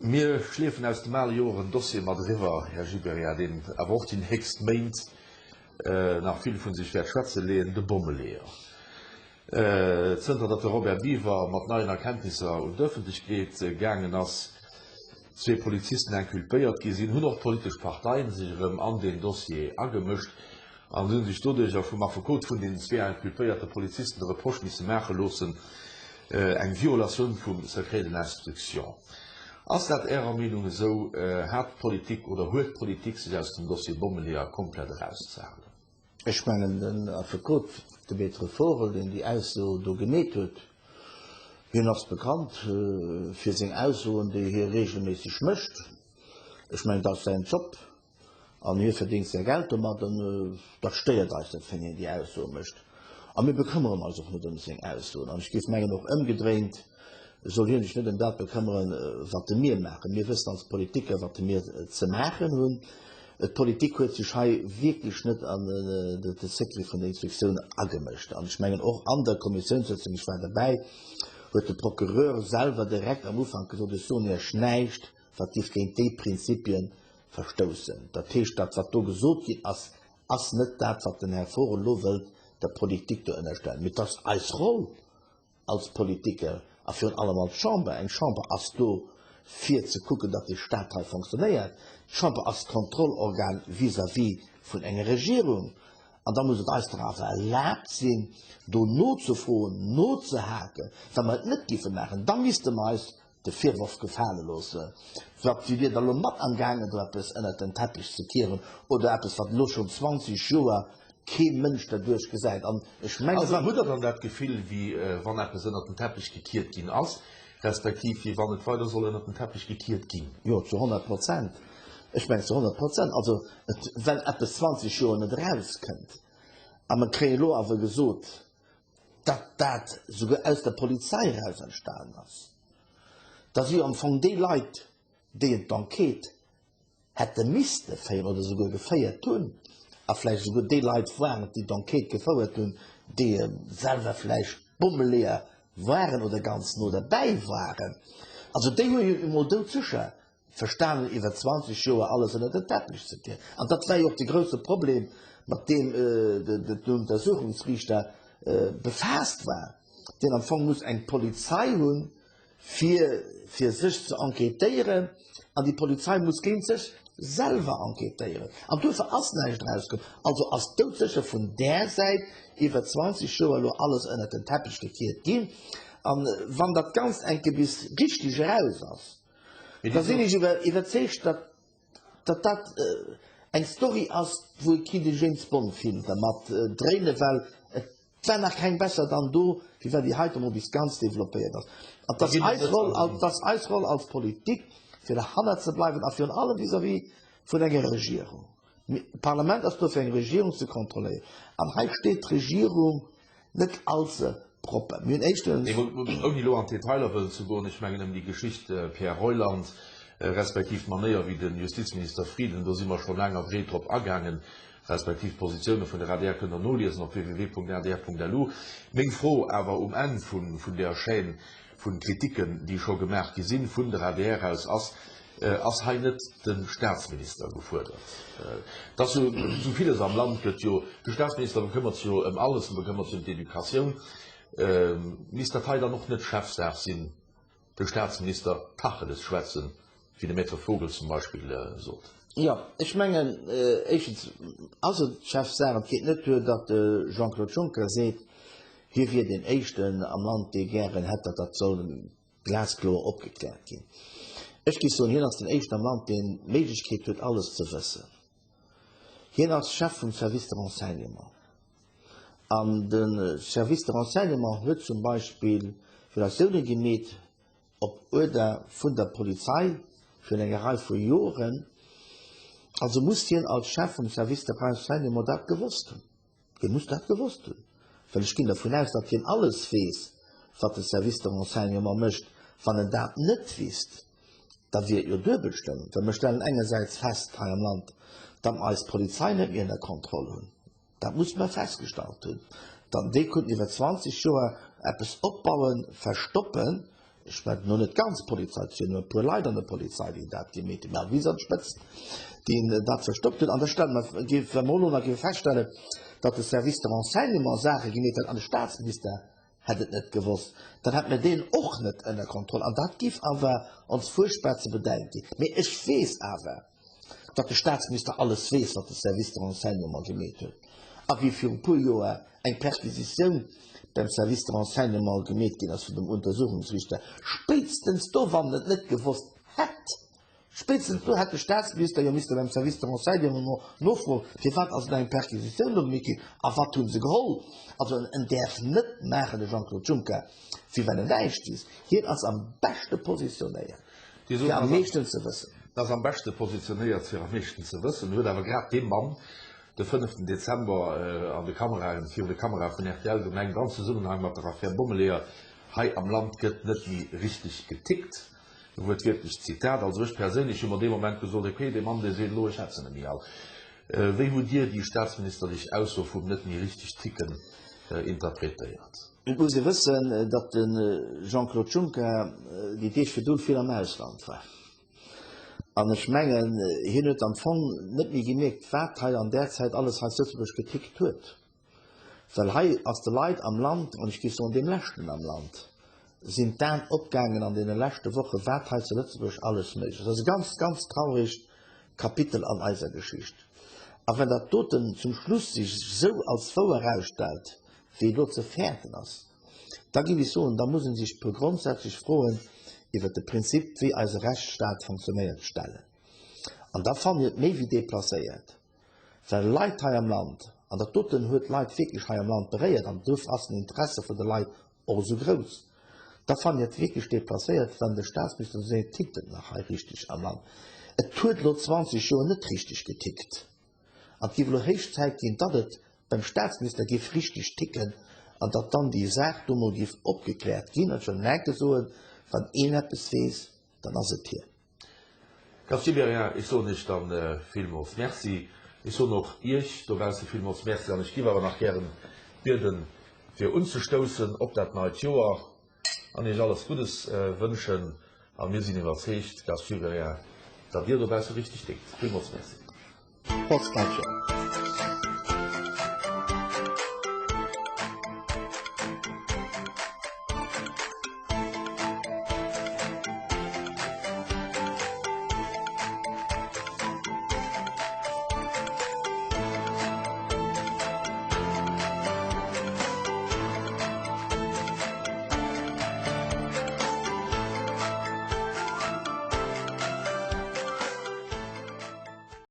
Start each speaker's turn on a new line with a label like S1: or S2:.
S1: Mir schleefen aus dem ale Joer en Dossier mat eriwwer, Här Gibéryen, deen awer och déi nächst Méint nach vill vu sech wäert schwätze leeën, de Bommeleeër. Zënter datt de Robert Biever mat neien Erkenntnisser un d'Ëffentlechkeet gaangen ass, zwee Polizisten inculpéiert gi sinn, hunn och d'politesch Parteien sech erëm an deen Dossier agemëscht an hunn sech doduercher vum Affekot vun deenen zwee inculpéierte Polizisten de Reproche misse maache loossen, eng Violatioun vum Secret de l'instruction. Ass dat Ärer Meenung esou? Hat d'Politik oder huet d'Politik sech aus dem Dossier Bommeleeër komplett erauszehalen?
S2: Ech mengen, den Affekot, de Maître Vogel, deen déi Ausso do gemeet huet, hien ass bekannt fir seng Aussoen, déi hie regelméisseg mécht. Ech mengen, dat ass säin Job an hie verdéngt säi Geld domat an dat stéiert eis net, wann hien déi Aussoe mécht. A mir bekëmmeren eis och net ëm seng Aussoen. An ech géif mengen, och ëmgedréint soll hie sech net ëm dat bekëmmeren, wat de mir maachen. Mir wëssen als Politiker, wat mir ze maachen hunn. D'Politik huet sech hei wierklech net an de Secret vun der Instruktioun agemëscht. An ech mengen och an der Kommissiounssëtzung, ech war derbäi, huet de Procureur selwer direkt am Ufank gesot, ech soen Iech näischt, wat géif géint déi Prinzipie verstoussen. Dat heescht, dat wat do gesot ginn ass, ass net dat, wat den Här Vogel elo wëllt der Politik do ënnerstellen. Mee et ass eis Roll, als Politiker a virun allem als Chamber, eng Chamber ass do fir ze kucken, datt dee Stat hei fonctionnéiert, d'Chamber ass d'Kontrollorgan vis-à-vis vun enger Regierung, an da muss et eis dach awer erlaabt sinn, do nozefroen, nozehaken. Wa mer et net géife maachen, da misste mer eis de Virworf gefale loossen, wat si wier da lo mat am gaangen do eppes ënnert den Teppich ze kieren oder eppes wat elo schonn 20 Joer kee Mënsch derduerch gesäit. An ech mengen.
S1: Also hutt Der dann dat Gefill, wéi wann eppes ënnert den Teppich gekiert ginn ass, respektiv wéi wann et weider soll ënnert den Teppich gekiert ginn?
S2: Jo, zu 100 Prozent. Ech mengen zu 100 Prozent. Also et, well eppes 20 Joer net erauskënnt a mer kréie elo awer gesot, datt dat souguer aus der Polizei eraus entstanen ass, da si jo am Fong déi Leit, déi et d'Enquête hätte misste féieren oder souguer geféiert hunn, a vläicht souguer déi Leit waren et, déi d'Enquête gefouert hunn, déi selwer vläicht Bommeleeër waren oder ganz no derbäi waren. Also déi hu jo emol doudsécher verstanen iwwer 20 Joer alles ënner den Teppich ze kieren. An dat war jo och de grousse Problem, mat deem den Untersuchungsriichter befaasst war, deen am Fong muss eng Polizei hunn, fir fir sech ze enquêtéieren, an déi Polizei muss géint sech selwer enquêtéieren. An duerfir ass näischt erauskomm. Also ass doudsécher vun där Säit iwwer 20 Joer elo alles ënner den Teppich gekiert ginn. An wann dat Ganzt eng Kéier bis richteg eraus ass, Da sinn ech iwwerzeegt, datt datt dat eng Story ass, wou ee kinnt e James Bond Film dermat dréinen, well et war nach keng besser dann do, wéi well déi heite mol bis ganz developpéiert ass. An et ass eis Roll, et ass eis Roll als Politik, fir derhannert ze bleiwen a virun allem vis-à-vis vun enger Regierung. D'Parlament ass do fir eng Regierung ze kontrolléieren. An hei steet d'Regierung net allze propper. Mir hunn éischtens.
S1: Ouni elo an d'Detailer wëllen ze goen, ech mengen ëm déi Geschicht Pierre Reuland, respektiv d'Manéier wéi de Justizminister Frieden, do si mer scho laang a breet drop agaangen, respektiv d'Positioune vun der adr kënnt Der noliesen op www.adr.lu. Meng Fro awer um Enn vun där Chaîne vun Kritiken, déi scho gemaach gi sinn vun der adr aus, ass, Ass hei net de Staatsminister gefuerdert? Et ass jo esou villes am Land gëtt jo, de Staatsminister bekëmmert sech jo ëm alles, en bekëmmert sech ëm d'Educatioun. Misst dat hei dann och net Chefsaach sinn, de Staatsminister Tacheles schwätzen, wéi de Maître Vogel zum Beispill sot?
S2: Jo, ech mengen, éischtens ass et Chefsaach. Et geet net duer, datt de Jean-Claude Juncker seet, hie wier deen Éischten am Land, dee gären hätt, datt dat soll glaskloer opgekläert ginn. Ech géif soen, hien ass den éischten am Land, deen d'Méiglechkeet huet, alles ze wëssen. Hien ass Chef vum Service de renseignement. An de Service de renseignement huet zum Beispill Violatioune gemeet op Uerder vun der Polizei virun enger Rei vu Joren. Also muss hien als Chef vum Service de renseignement dat gewosst hunn. Hie muss dat gewosst hunn, well ech ginn dervun aus, datt hien alles weess, wat de Service de renseignement mécht. Wann en dat net wisst, da wier et jo duebel schlëmm, well mir stellen engersäits fest hei am Land, datt mer eis Polizei net méi ënner Kontroll hunn. Dat musse mer festgestallt hunn, datt déi konnten iwwer 20 Joer eppes opbauen, verstoppen. Ech mengen elo net d'ganz Polizei, et sinn jo nëmme e puer Leit an der Polizei, déi dat gemeet hunn, mä bis an d'Spëtzt, déi dat verstoppt hunn. An da stelle mer, wa mer elo nach géife feststellen, datt de Service de renseignement Saache gemeet huet an de Staatsminister hätt et net gewosst, dann hätt mer deen och net ënner Kontroll. An dat géif awer ons fuerchtbar ze bedenke ginn. Mee ech weess awer, datt de Staatsminister alles weess, wat de Service de renseignement gemeet huet a wéi viru puer Joer eng Perquisitioun beim Service de renseignement gemeet ginn ass vun dem Untersuchungsriichter, spéitstens do, wann en et net gewosst hätt, spéitstens do hätt de Staatsminister jo misste beim Service de renseignement nofroen, firwat ass elo eng Perquisitioun do gemeet ginn a wat hu se geholl. Also en däerf net maachen, de Jean-Claude Juncker, wéi wann en näischt wiisst. Hien ass am beschte positionéiert. Fir am meeschten ze wëssen.
S1: Ass am beschte positionéiert fir am meeschten ze wëssen, huet awer grad dee Mann de fënneften Dezember an de Kameraen, virun de Kamerae vun rtl gemengt, am Zesummenhang mat der Affär Bommeleeër, hei am Land gëtt net méi richteg getickt, wuertwiertlech Zitat. Also ech perséinlech hu mer dee Moment gesot, okay, dee Mann dee seet elo, ech hätt se net méi all. Wéi hutt Dir déi staatsministerlech Ausso vum net méi richteg ticken interpretéiert?
S2: Et muss ee wëssen, datt de Jean-Claude Juncker déi Deeg virdrun vill am Ausland war. An ech mengen, hien huet am Fong net méi gemierkt, wat hei an där Zäit alles hei zu Lëtzebuerg getickt huet. Well hei ass de Leit am Land, an ech géif soen deem Leschten am Land, sinn d'Aen opgaangen an deene leschte Wochen, wat hei zu Lëtzebuerg alles méiglech ass. Dat ass e ganz, ganz trauregt Kapitel an eiser Geschicht. A wenn dat doten zum Schluss sech esou als wouer erausstellt, wéi elo ze fäerten ass, da géif ech soen, da muss ee sech e puer grondsätzlech Froen iwwert de Prinzip, wéi eise Rechtsstaat fonctionnéiert, stellen. An da fannen ech et méi wéi déplacéiert, well Leit hei am Land, an dat doten huet d'Leit wierklech hei am Land beréiert, an dofir ass den Interesse vun de Leit och esou grouss, da fannen ech et wierklech déplacéiert, wann de Staatsminister seet, tickt et nach hei richteg am Land. Et huet elo 20 Joer net richteg getickt. An et géif elo héich Zäit ginn, datt et beim Staatsminister géif richteg ticken an datt dann déi Saach do mol géif opgekläert ginn. An ech wëll nach eng Kéier soen, Wann een eppes weess, dann ass et hien.
S1: Gast Gibéryen, ech soen Iech dann villmools Merci. Ech soen och Iech dobausse villmools Merci an ech géif awer nach gären bieden, fir unzestoussen op dat neit Joer. An Iech alles Guddes wënschen. A mir sinn iwwerzeegt, Gast Gibéryen, datt Dir dobausse richteg déckt. Villmools Merci.
S2: Prost, Nigel.